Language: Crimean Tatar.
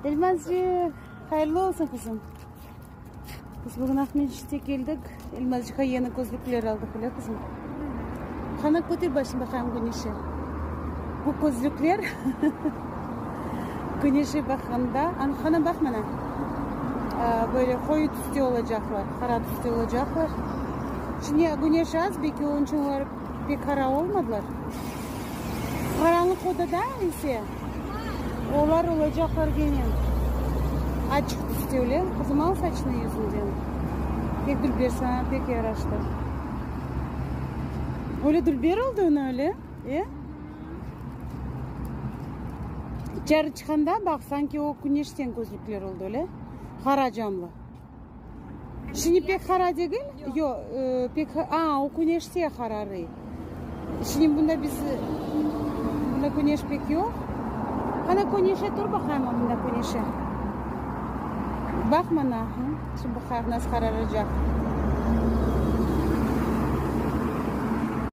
Elmazcıq, hayırlı olsun, qızım. Biz bugün Aqmescit'e keldik. Elmazcıqqa yeni közlükler aldıq, öyle qızım? Qana, köter başını baqayım güneşe. Bu közlükler güneşe baqqanda, qana baq mana, böyle qoyu tüste olacaqlar, qara tüste olacaqlar. Şimdi güneş az, belki onıñ içün olar pek qara olmadılar. Qaranlıq odada ise olar olacaqlar gene açıq tüste, öyle? Qızım, al saçını yüzünden. Pek dülber, saña pek yaraştı. Öyle dülber oldı, öyle, e? İçeri çıqqanda, baq, sanki o küneşten közlükler oldı, öyle? Qara camlı. Şimdi pek qara degil? Yoq, pek, a, o küneşte qararıy. Şimdi bunda biz, bunda küneş pek yoq. Qana küneşe tur baqayım, bunda küneşe. Baq mana, şimdi baqayıq nasıl qararacaq.